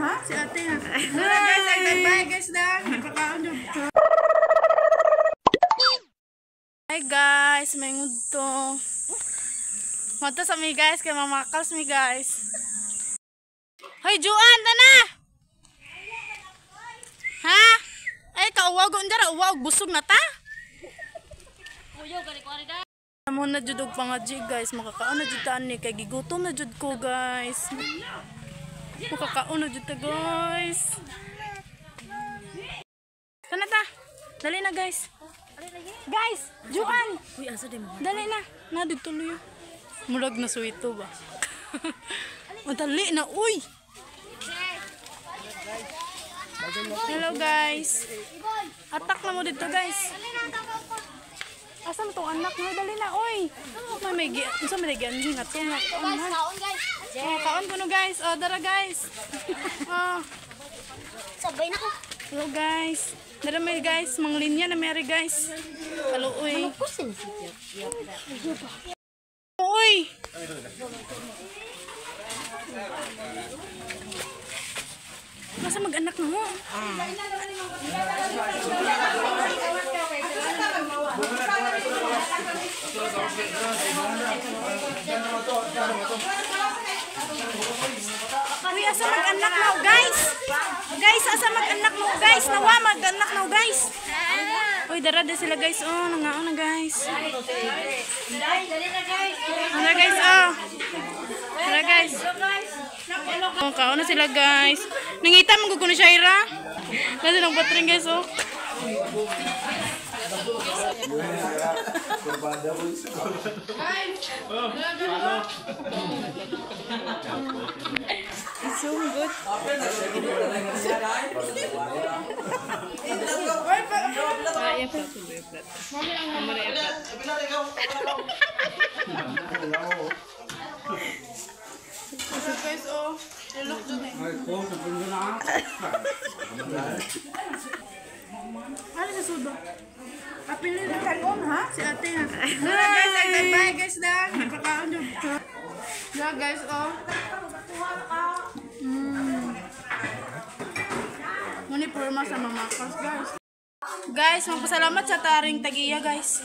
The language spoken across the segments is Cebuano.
ha? Si ate ha. Guys, ay bye guys na. Pakaon jud. Hi guys, may ngudto. Madto sa mi guys kay mamakals mi guys. Hoy Juan, tana. Ha? Ay kauwaw go undara, uwaw busog na ta. Amo na jud og pangadji guys, makakaon na jud ta ani kay gigutom na jud ko guys. Makakaon na jud ta guys. Tana ta. Dali na guys. Guys, Juan. Uy, asa di mo? Dali na. Na dito tuloy. Murag na suwito ba? Madali na, uy. Hello guys. Atak na mo dito guys. Asa mo tong anak mo? Dali na, oy. May may unsa may gianhin ato nga kaon na. Oh, kaon kuno guys. Oh, dara guys. Oh. Sabay na ko. Hello guys. Dara may guys, manglinya na mary guys. Kaluoy. Kusin si Uy. Masa mag-anak na mo? Uy, asa mag-anak na guys? Guys, asa mag-anak na guys? Nawa mag-anak na guys. Uy, dara na sila guys. Oh, nangaon na guys. Dara guys, oh. Dara guys. Oh, kaon na sila guys. Nangita man ko ni Shaira. Nasa nang patring guys, oh. Sunggot. Guys, oh. Look dun eh. Ano sa sudo? Apili na kanon ha? Si ate ha. Guys, ay bye guys na. Pakaon jud. Yeah guys, oh. Muni porma sa mamakas guys. Guys, magpasalamat sa taring tagiya guys.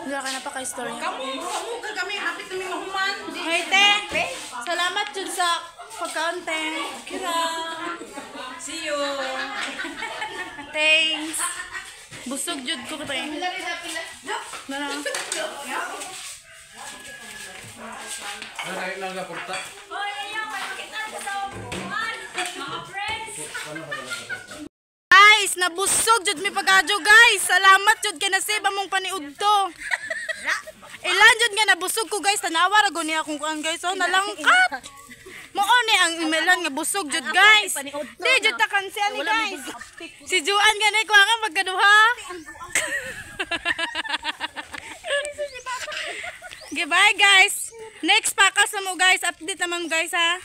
Wala ka na pa kay story. Kamu ka kami, hapit kami mahuman. Hey te, salamat jud sa pagkaon te. See you. Thanks. Busog jud ko te. Nana. Hoy, ayaw, may makita ko sa upuan. Mga friends. Guys, nabusog jud mi pag-adyo guys. Salamat jud kay nasib among paniudto. Ilan jud nga nabusog ko guys, tanawa ra guni akong kuan guys. Oh, nalangkat. Mao ni ang imelan nga busog jud guys. Di jud ta kansi ani guys. Si Juan gani ko ang magkaduha. Goodbye guys. Next pakas na mo guys. Update naman guys ha.